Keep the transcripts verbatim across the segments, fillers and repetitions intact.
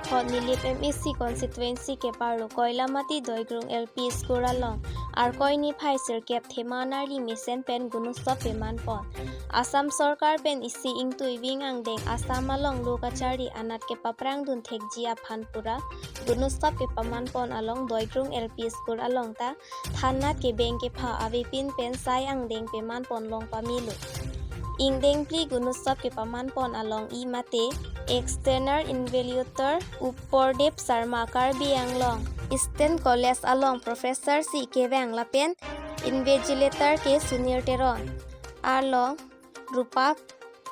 thot Nilip M A C constituency keparlo Koilamati Doigrung L P School along Arkoi niphai sirkep Thema Narli mesen pen Gunotsav pemanpon. Assam Sorkar pen isi ingtui ving angdeng Assam along lo kacharli anat kepaprangdun thekji aphan pura Gunotsav kepamanpon along Doigrung L P School along ta than nat kebeng kepha avepin pen sai angdeng pemanpon long pamelo. Ingdeng phli Gunotsav kepamanpon along i mate external invigilator Upordep Sharma, Karbi Anglong Eastern College along professor si kevang lapen invigilator ke Sunil Teron, arlong Rupa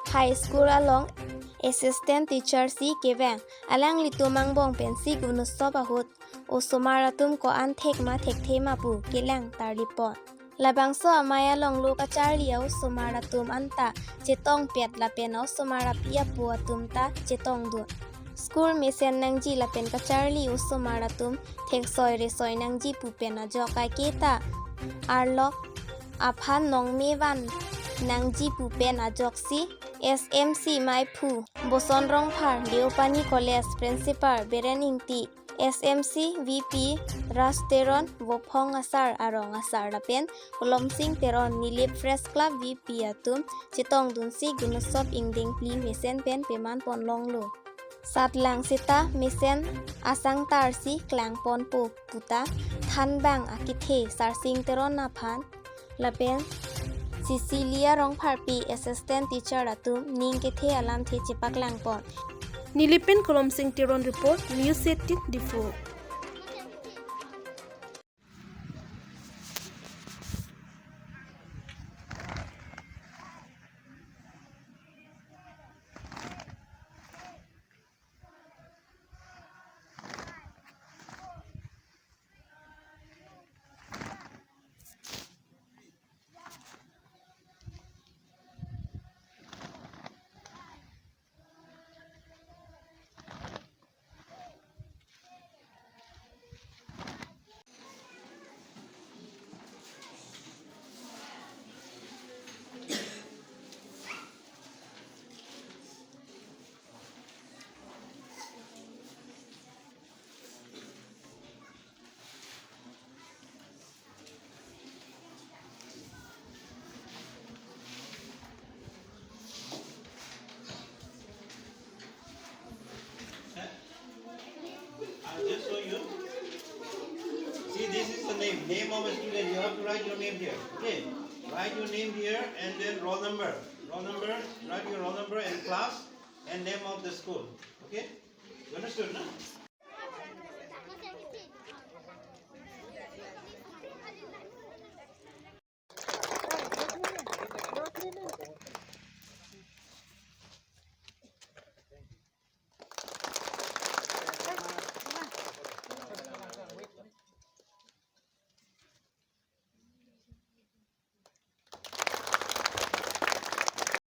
High School along assistant teacher si kevang. Alanglitum angbong pensi Gunotsav ahut osomar atum ko-an thek ma thekthe ma pu kelang tarlipon. Labangso amei along lo kacharli a-osomar atum anta chetongpet lapen osomar api apo atum ta chetongdun. School mesen nangji lapen kacharli osomar atum theksoi resoi nangji pu pen ajok kaiketa arlok aphan nongme van nangji pu pen ajoksi S M C Maiphu Boson Rongphar, Deopani College Principal Beren Ingti, S M C V P Ras Teron, Vophong Asar, Arong Asar lapen Kolomsing Teron, Nilip Press Club V P atum chetongdunsi Gunotsav ingdeng phli mesen pen pemanpon longlo. Satlang seta mesen asang tarsi klangponpo puta thanbang akethe Sarsing Teron aphan lapen Cecilia Rongpharpi assistant teacher atum ning kethe alamthe chepaklangpon. Nilip pen Kolomsing Teron report, News eighteen Diphu. I'll just show you. See, this is the name, name of a student. You have to write your name here. Okay? Write your name here and then roll number. Roll number, write your roll number and class and name of the school. Okay? You understood, no?